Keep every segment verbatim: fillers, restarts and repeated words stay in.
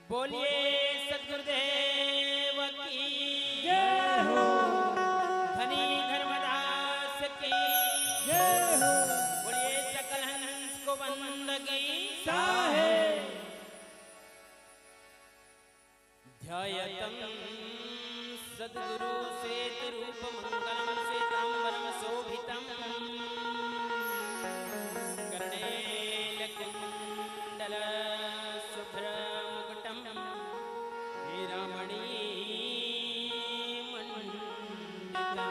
बोलिए सतगुरुदेव की जय हो। धनी धर्मदास की जय हो। बोलिए सकल हंस को बंदगी साहेब। ध्यायतं सद्गुरु श्वेत रूप मंगलम श्वेतांबरम शोभितम कर्णेल कुंडल सुभ्र मुकुटम हीरामणि मंडितम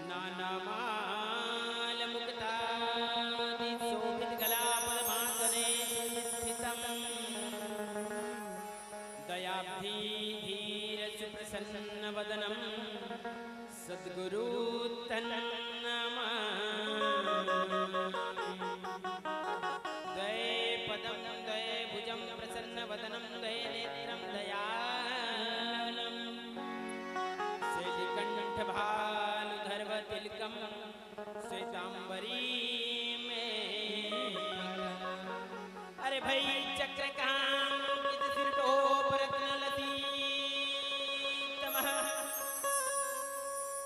नानामाल मुक्तादि शोभित गला पद्मासने स्थितम दयाब्धि धीर सुप्रसन्न वदनम सद्गुरु तन नमामि। दये पदम दये भुजम प्रसन्न वदनम दये नेत्रम दयानम श्वेतकंठ भालु धर्व तिलकम श्वेतांबरी में। अरे भाई चक्र काम कित सिर टोप रत्न लसीतम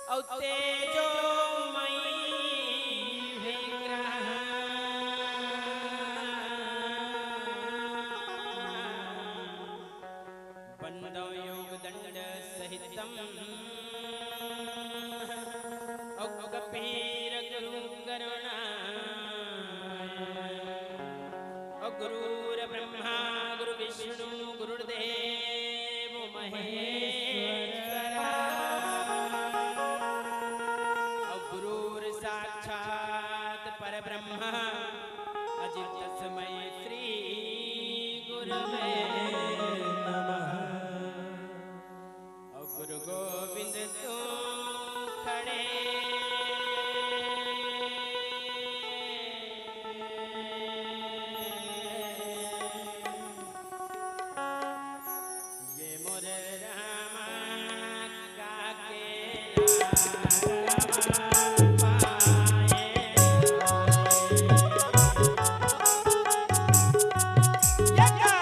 औ तेजोमयी विग्रह। वंदौ योग दंड सहितम औ कबीर गुरु करुणा औ गुरुर ब्रह्मा गुरु विष्णु गुरुर्देव महेश्वर औ गुरुर साक्षात पर ब्रह्मा अजित तस्मै श्री गुरवे नमः। ओ गुरु गोविंद तू खड़े ये मोर रामा काके लाडवा पाए। ये का?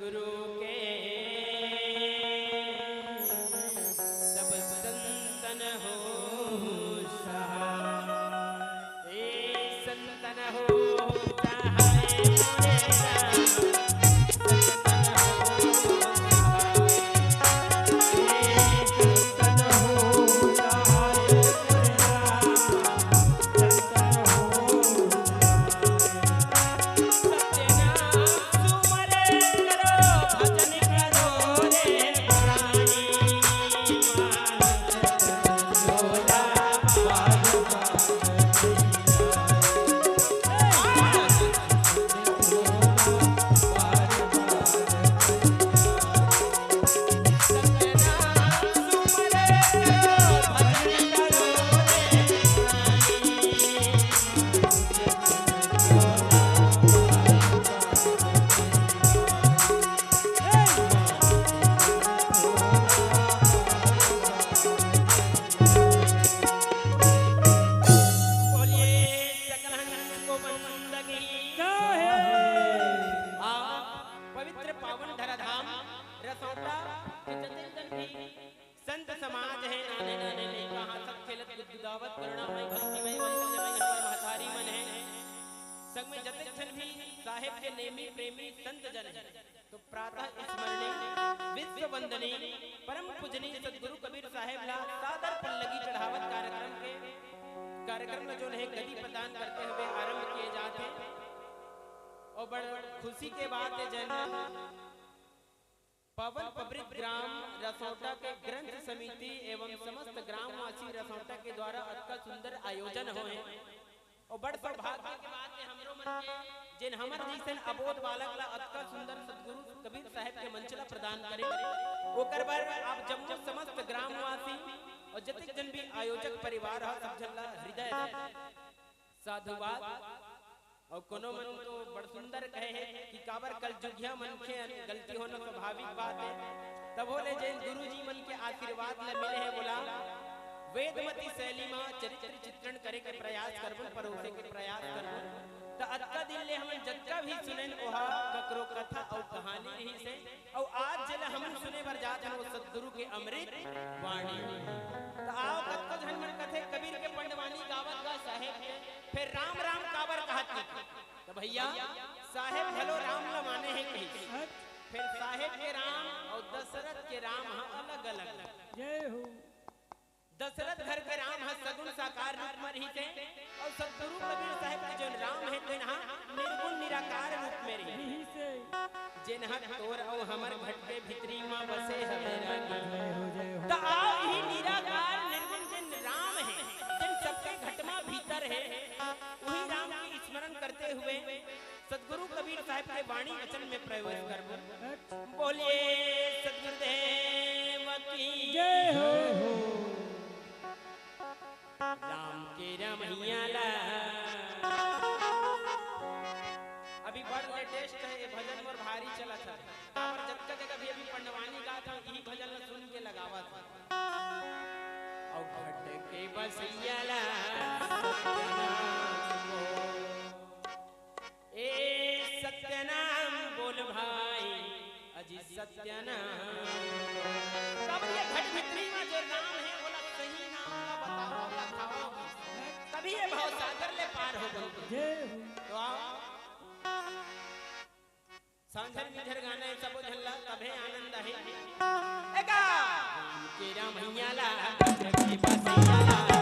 गुरु के सब संतन हो सहाय। ए संतन हो सहाय मोरे राम, संतन हो सहाय। ए संतन हो सहाय मोरे राम, संतन हो सहाय। बोलिए सकल हंस को मंद की। जय हो। आ, पवित्र पावन धराधाम रसौंटा के जतेक जन भी संत समाज हे, नाने नाने लइका हंसत खेलत गुदगुदावत करुणामय भक्तिमय मंच में हमर महतारी मन हे, संग में जतेक जन भी साहेब के नेमी प्रेमी संत जन हे, तो प्रातः स्मरणीय, विश्व वंदनीय, परम पूजनीय सदगुरु कबीर साहेब ला सादर पल्लगी चढ़ावत कार्यक्रम के, कार्यक्रम में जोन हे गदी प्रदान करते हुए आरंभ किए जात हे। और बड़ खुशी के बात हे, जैन पावन पब्रित ग्राम रसौटा के ग्रंथ समिति एवं समस्त ग्रामवासी रसौटा के द्वारा अतका सुंदर आयोजन होए। और बड़ सौभाग्य के बात हे हमरो मन के, जेन हमर जैसन अबोध बालक ला अतका सुंदर सदगुरु कबीर साहेब के मंचला प्रदान करे। ओकर बर आप जम्मो समस्त ग्रामवासी और जतेक जन भी आयोजक परिवार ह, सब झन ला हृदय से साधुवाद। और कोनो मन तो बड़ सुंदर कहे हे कि काबर कलजुगिया मनखे अन गलती होना स्वाभाविक बात हे। तभो ले जेन गुरु जी मन के आशीर्वाद ल मिले हे, बोला वेदमती शैली मा चरित्र चित्रण करे के प्रयास करबो, परोसे के प्रयास करबो। त अतका दिन ले हमन जतका भी सुनेन, ओहा ककरो कथा अउ कहानी रहिस हे। अउ आज जेला हमन सुने बर जात हन, वो सतगुरु के अमृत वाणी। त आओ, कतको झन मन कथे, "कबीर के पंडवानी गावत गा साहेब के, फेर राम राम काबर कहत नहीं?" त भैया, साहेब घलो राम ल माने हे कहिस। फेर साहेब के राम अउ दशरथ के राम ह अलग-अलग। जय हो। दशरथ घर के राम ह सगुण साकार रूप म रहिथे, अउ सतगुरु कबीर साहेब के जोन राम हे, तेन ह निर्गुण निराकार रूप म रहिथे। रहिथे। "जेन ह तोर अउ हमर घट के भीतरी म बसे हवे रागी।" जय हो, जय हो। त आओ, इही निराकार निर्गुण जेन राम हे, जेन सबके घट म भीतर हे, उही राम के स्मरण करते हुए सतगुरु कबीर साहेब के वाणी वचन में प्रवेश करबो। बोलिए सतगुरुदेव की जय हो। राम के रमैया ला। अभी बड़ लेटेस्ट हे, ये भजन मोर भारी चलत हे। काबर जतका जगह भी अभी पंडवानी गात हे, इही भजन ला सुन के लगावत हे। अउ घट के बसैया ला सत्यनाम बोल। ए सत्यनाम बोल भाई, अजी सत्यनाम। तब ये घट भीतरी में जो नाम हे, ओला सही नाम ला बताओ, ओला खाओ। तभी ये भव सागर ले पार हो बनते। जय हो। तो आओ। सांझर मिझर गाना हे, सबो झन ला तभे आनंद आही। एका। के रामैया ला, के बसैया ला।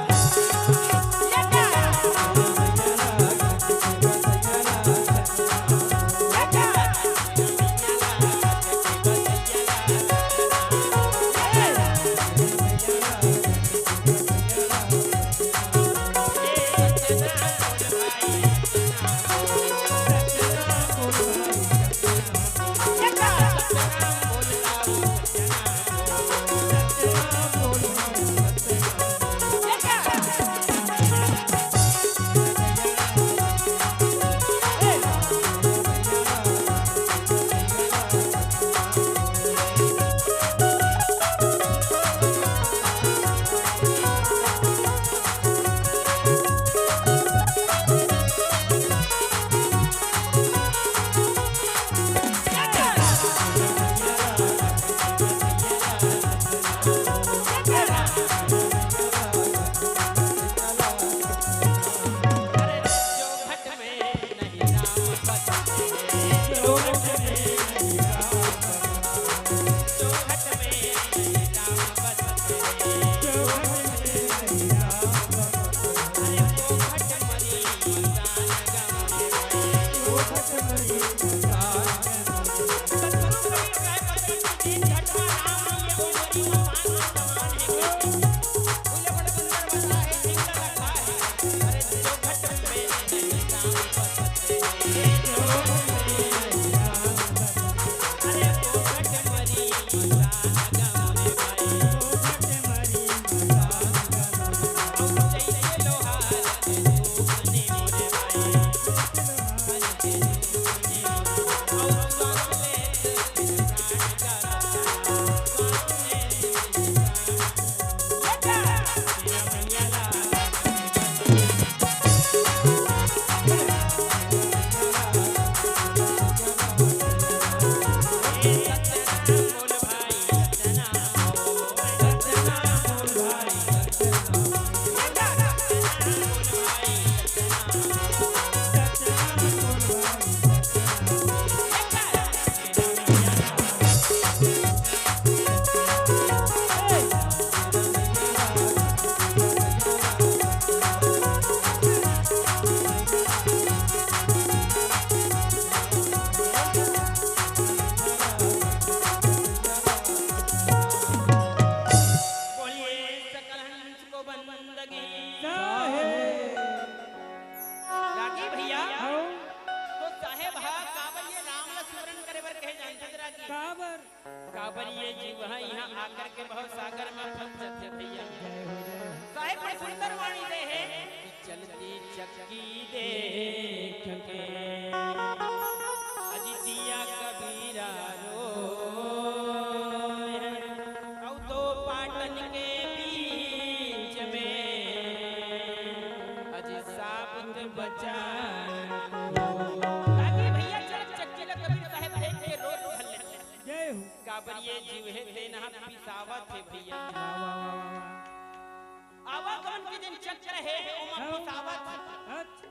बोलिए सकल हंस को बंदगी। साहेब। रागी भैया, हाँ। तो साहेब हा काबर ये राम ला सुमरन करे बर कहे जानथस रागी? काबर? काबर ये जीव हा इहाँ आकर के भव सागर में फंस जाथे भैया। जय हो, जय हो। साहेब बड़ सुंदर वाणी दे हे कि चलती चक्की देख के अजी दिया कबीरा रोए, अउ दो पाटन के बीच में अजी साबुत बचा। ताकि भैया चल चक्की ला कबीर साहेब देख के रो रो हल्ले। जय हो। काबर ये जीव हे तेन ह पिसावत हे भैया। वाह, वाह, वाह, वाह, वाह। आवागमन के जेन चक्र हे, ओमा हाँ। पिसावत हे। अच्छा।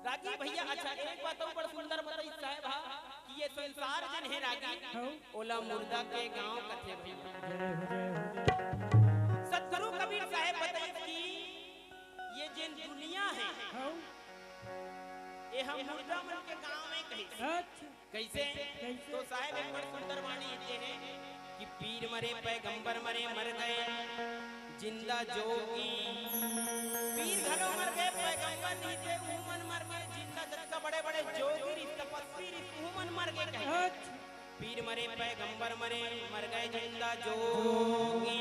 रागी भैया, अच्छा, एक बात अउ बड़ सुंदर बताइस साहेब हा कि ये संसार जेन हे रागी, हाँ। ओला मुर्दा के गांव कथे भैया। जय हो, जय हो, जय हो। सतगुरु कबीर साहेब बताइस कि ये जेन दुनिया हे, हाँ। ये हम मुर्दा मन के गांव में कहिस। अच्छा। कइसे? कइसे? तो साहेब एक बड़ सुंदर वाणी दे हे कि पीर मरे, पैगंबर मरे, मर गए जिंदा जोगी। पीर घलो मर गए, पैगंबर नहीं थे, उहू मन मर गए जिंदा। जतका बड़े-बड़े जोगी रिहिस, तपस्वी रिहिस, उहू मन मर गए कहे। अच्छा। पीर मरे, पैगंबर मरे, मर गए जिंदा जोगी।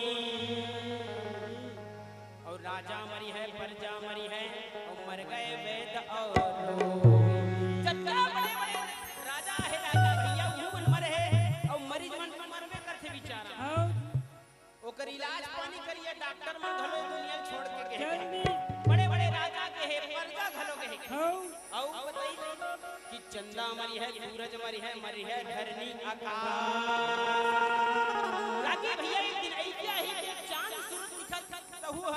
अउ राजा मरिहे, परजा मरिहे, अउ मर गए वैद अउ रोगी। जतका बड़े-बड़े राजा हे, राजा भैया, उहू मन मरे हे, अउ मरीज मन तो मरबे करथे बेचारा। हाँ। ओकर इलाज पानी करिए, डॉक्टर मन घलो दुनिया छोड़ के गे हे। चल दी। बड़े-बड़े राजा गे हे, परजा घलो गे हे। हाँ। अउ बताई कि चंदा मरिहे, सूरज मरिहे, मरिहे धरनी आकाश। रागी भैया, एक दिन अइसे आही कि चांद सूरज दिखत तहू ह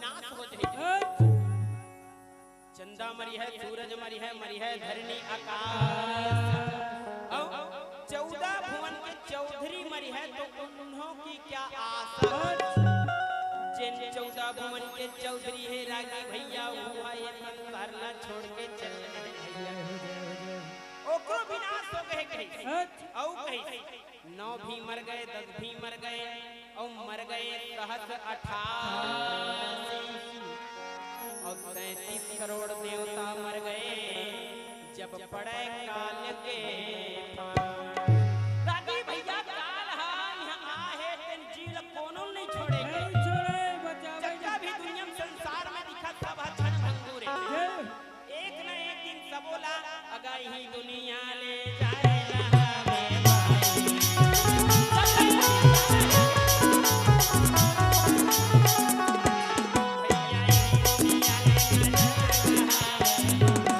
नाश हो जाही। चंदा मरिहे, सूरज मरिहे, मरिहे धरनी आकाश। अउ चौदह भुवन के चौधरी मरिहे, तो उन्हों की क्या आशा? जेन चौदह भुवन के चौधरी हे रागी भैया, वो हा ये संसार ला छोड़ के चल दे भैया। ओकरो विनाश हो गए कहिस। अच्छा। अउ कहिस, नौ भी मर गए, दस भी मर गए, अउ मर गए सहस अठासी। अउ तैंतीस करोड़ देवता मर गए, जब पड़े काल के फांस। रागी भैया, काल हा इहाँ आहे, तेन जीव ल कोनो नहीं छोड़े। नहीं छोड़े, बचावे जतका भी दुनिया में संसार में दिखत, सब ह क्षण भंगुर हे। ये एक न एक दिन सबो ला अगा इही दुनिया ले जाए ला हवे भाई। भैया, इही दुनिया ले जाए ला हवे भाई।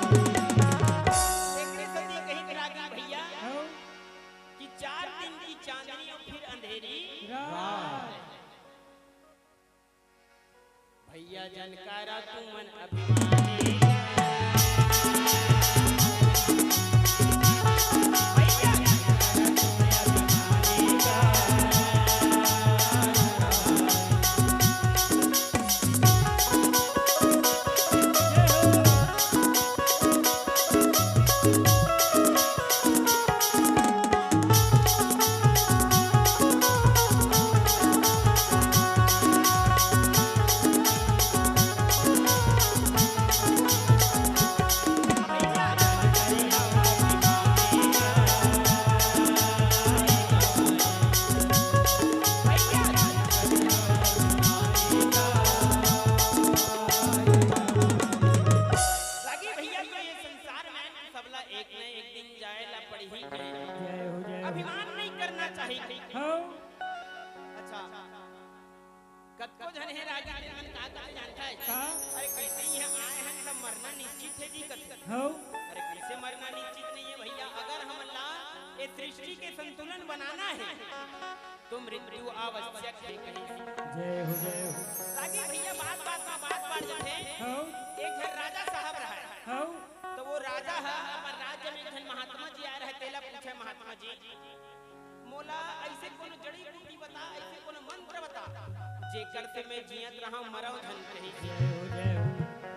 एकरे सेती कहित रागी भैया हाँ। कि चार दिन की चांदनी अउ फिर अंधेरी रात। भैया जनकारा तुमन अभिमानी का। भैया जनकारा तुमन अभिमानी का। हौ। अच्छा, कतको झन हे रागी, तेन मन का कथे जानथस? का? अरे, कइसे इहाँ आए हन, सब मरना निश्चित हे जी कथे। हौ। अरे, कइसे मरना निश्चित नइ हे भइया? अगर हमन ला ए सृष्टि के संतुलन बनाना हे, तो मृत्यु आवश्यक हे कहिस। जय हो, जय हो। रागी भइया, बात बात मा बात बाढ़ जाथे। हौ। एक झन राजा साहब रहय। हौ। त वो राजा ह अपन राज्य में एक झन महात्मा जी आए रहय, तेला पूछय, महात्मा जी, मोला अइसे कोनो जड़ी बूटी बता, अइसे कोनो मंत्र बता, जेकर से मैं जियत रहंव, मरंव झन कहिस। जय हो, जय हो।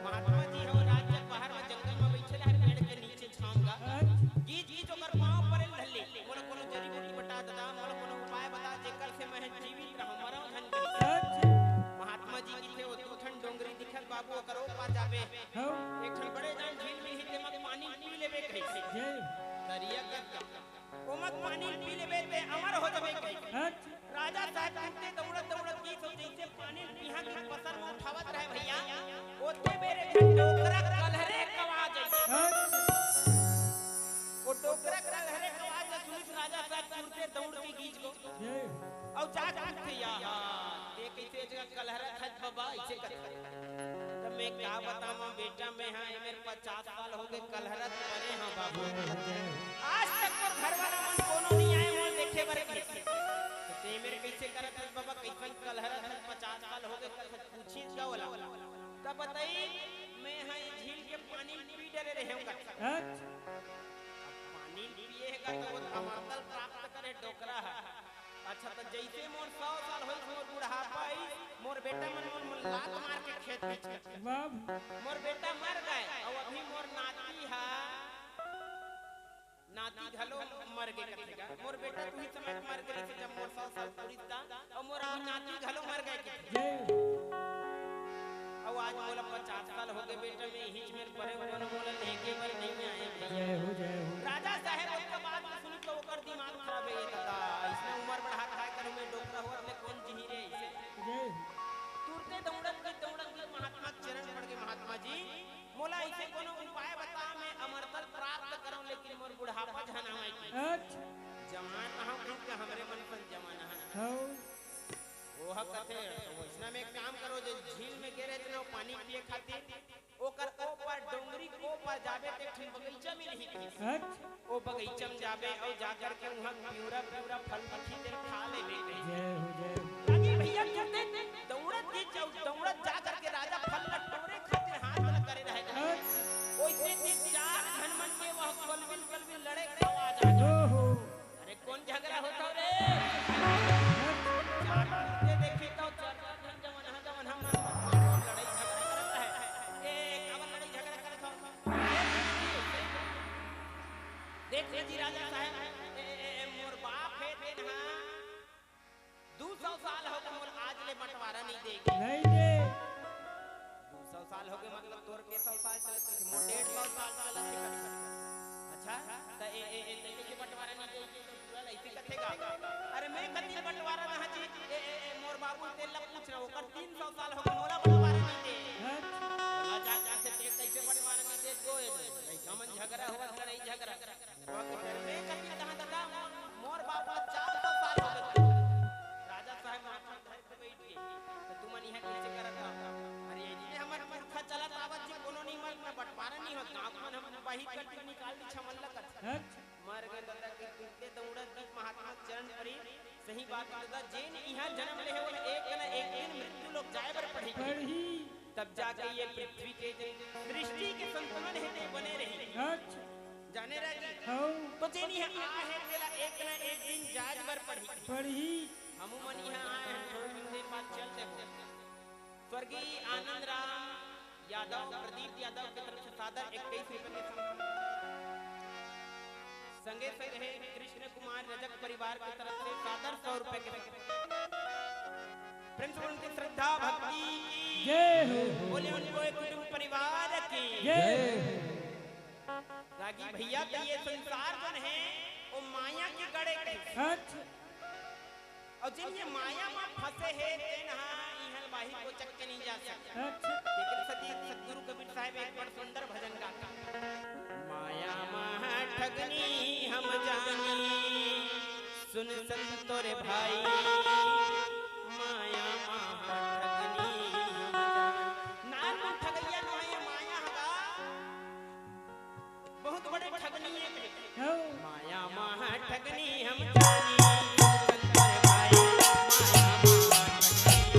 महात्मा जी ह वो राज्य के बाहर में जंगल में बइठे रहय, पेड़ के नीचे छांव गा। अच्छा। गीच गीच ओकर पाँव परे ल धर ले, मोला कोनो जड़ी बूटी बता ददा, मोला कोनो उपाय बता, जेकर से मैं जीवित रहंव, मरंव झन कहिस। अच्छा। महात्मा जी कहिथे, वो दू ठन डोंगरी दिखत बाबू, ओकर ओ पार जाबे। हौ। एक ठन बड़े जान झील मिलही, तेमा पानी पी लेबे कहिस। जय। दरिया के ओमा पानी पी लेबे ते अमर हो जाबे कहिस। अच्छा। राजा साहब तुरते दउड़त दउड़त गीस अउ जइसे पानी ल पिहा के पसर में उठावत रहय भइया, ओते बेर एक ठन डोकरा कलहरे के आवाज आइस। अच्छा। वो डोकरा कलहरे के आवाज ल सुनिस राजा साहब तुरते दउड़ के गीस गे। जय। अउ जाके पूछथे, "या, ते कइसे ए जगह कलहरत हस बबा?" अइसे कथे। त मैं का बतावंव बेटा, मैं हा ए मेर पचास साल होगे कलहरत मरे हंव बाबू। आज तक मोर घर वाला मन कोनो नइ आए मोला देखे बर कहिस। त ते मेर कइसे करत हस बबा, कइसन कलहरत हस, पचास साल होगे कथे, पूछिस गा ओला। त बताइस, मैं हा ए झील के पानी ल पी डरे रहेंव कथे। अच्छा। अब पानी ल पिए हे गा त वो अमरता ल प्राप्त करे डोकरा ह। अच्छा, त जइसे मोर सौ साल होइस, मोर बुढ़ापा आइस, मोर बेटा मन, मन, मन लात मार के खेत बेच के। बाप। मोर बेटा मर गय, अउ अभी मोर नाती ह, नाती घलो मर गे कथे गा। मोर बेटा तुही समय के मर गे रहिस, जब मोर सौ साल पूरिस त, अउ मोर अभी नाती घलो मर गय कथे। जय। अउ आज मोला पचास साल होगे बेटा, मैं इहीच मेर परे हंव, कोनो मोला लेगे बर नइ आए भइया। जय हो, जय हो। राजा साहेब ओतका बात ल सुनिस त ओकर दिमाग खराब हे, "ए ददा, अइसने उमर बढ़ात काय करहूं मैं, डोकरा होवत ले कोन जिही रे अइसे?" जय हो। तुरते दउड़त गीस, दउड़त गीस महात्मा के चरण पड़ गे, "महात्मा जी, मोला अइसे कोनो उपाय बता, मैं अमरता ल प्राप्त करंव, लेकिन मोर बुढ़ापा झन आवय।" अच्छा। जवान रहंव कहिके हमरे मन सन जवान हन। हौ। ओह कथे, "त वइसना में एक काम करो, जे झील में गे रहे तेन पानी पिए खातिर, ओकर ओ पार डोंगरी के ओ पार जाबे त एक ठन बगीचा मिलही।" अच्छा। ओ बगीचा में जाबे अउ जाकर के उहाँ पिवरा पिवरा फल दिखही तेला खा लेबे कहिस। जय हो, जय हो। रागी भइया तुरते दउड़त गीस अउ दउड़त जाकर के राजा फल ल टोरे खातिर हाथ ल करे रहे। अच्छा। ओइसने तीन चार झन मन के वह कलबिल कलबिल लड़े के आवाज आ गे। ओहो। अरे कोन झगरा होत हे रे? चार टूटे देखी त चार चार झन जवन ह, जवन ह मन मारो लड़ई झगरा करत हे। ए, काबर लड़ई झगरा करत हव? देख ले जी राजा साहेब, ए, ए, ए, मोर बाप हे तेन ह दू सौ साल हो गे मोला आज ले बंटवारा नइ दे। नइ दे। दू सौ साल हो गे, मतलब तोर के सौ साल चलत हे, मोर डेढ़ सौ साल चलत हे। अच्छा, त ए, ए, ए, ते कइसे बंटवारा नइ दे? त पूरा अइसे कथे गा। अरे मैं कति बंटवारा ना जी, ए, ए, ए, मोर बाबू तेन ल पूछ ना, ओकर तीन सौ साल हो गे, मोला बंटवारा नइ दे। हाँ। मोला जा, जा से ते कइसे बंटवारा नइ दे? गो, ए, लइका मन झगरा होवत, लड़ई झगरा। मैं कति कहाँ ददा, मोर बाप ला चार सौ साल हो गे। राजा साहेब माथा धर के बइठ गे। त तुमन इहाँ कइसे करत हव? अरे, अइसने हमर पुरखा चलत आवत जी, कोनो नइ मरत, मैं बंटवारा नइ होत, गाँव के मन हमन बाहिर कर निकाल दी, छमन लगत। अच्छा। मर गे ददा के तुरते दउड़त गीस महात्मा के चरण परी। सही बात हे ददा, जेन इहाँ जनम ले हे, ओला एक न एक दिन मृत्यु लोक जाए बर पड़ही। पड़ही। तब जाके ये पृथ्वी के जे सृष्टि के संतुलन हे, ते बने रही। अच्छा। जाने रागी? हौ। तो जेन इहाँ आए हे, तेला एक न एक दिन जाए बर पड़ही। पड़ही। हमू मन इहाँ आए हन, थोड़े दिन देर बाद चल देबो। स्वर्गीय आनंद राम यादव, प्रदीप यादव के तरफ से सादर इक्कीस रुपए के संग, संगे संग हे कृष्ण कुमार रजक परिवार के तरफ से सादर सौ रुपए के संग। प्रेम से उनकी श्रद्धा भक्ति की जय हो। बोले उनको एक कुटुंब परिवार की जय। रागी भैया, तो ये संसार जन हे, वो माया के गड़े के। अच्छा। अउ जेन ये माया म फंसे हे, तेन ह इहाँ बाहिर कोचक के नइ जा सकय। अच्छा। तेकर सेती सतगुरु कबीर साहब एक बड़ सुंदर भजन गाथे। माया म ठगनी हम जानी, सुन संतोरे भाई, माया महा ठगनी हम जान। नानमुन ठगइया नोहे, माया हवा। बहुत बड़े ठगनी हे। हौ। माया महा ठगनी हम जानी, सुन संतोरे भाई, माया महा ठगनी।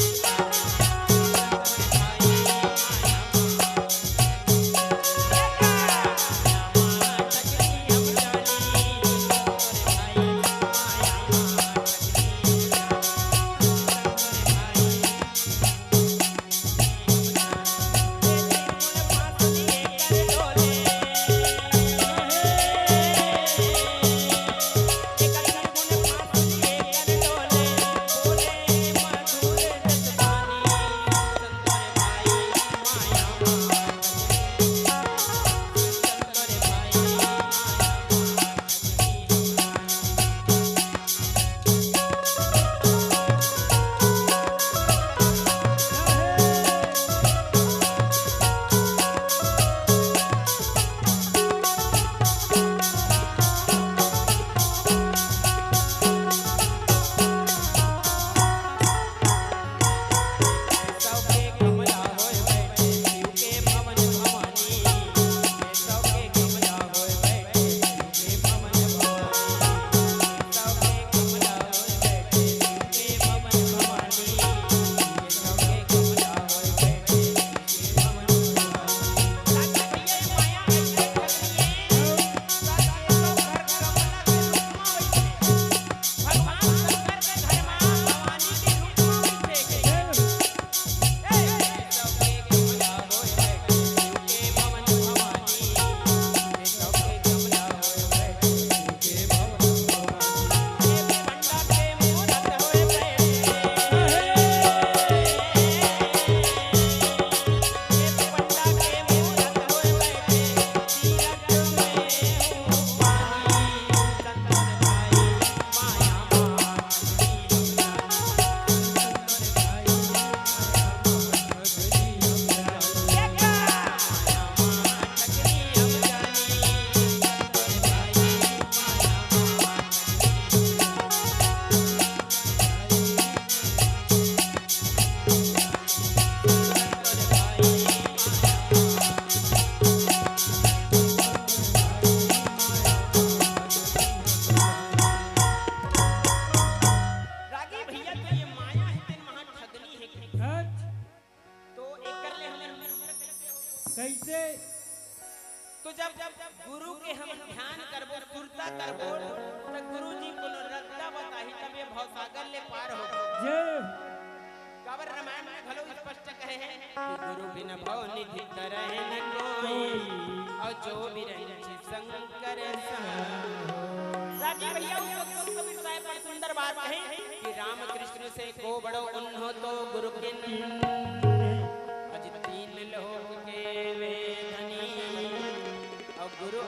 रागी भैया, तो ये माया हे, तेन महा ठगनी हे। अच्छा। तो एकर ले हमन कइसे? तो जब, जब गुरु के हम ध्यान करबो, सुरता करबो, त गुरु जी कोनो रद्दा बताही, तब ये भवसागर ले पार होबो। जय। काबर रामायण में घलो स्पष्ट कहे हे कि गुरु बिन भव निधि तरहि न कोई, और जो बिरंची शंकर संग। रागी भैया, उस वक्त कबीर साहब बड़ सुंदर बात कहे कि रामकृष्ण से को बड़ो उन्हों तो गुरु किन, अज तीन लोक के वे धनी, और गुरु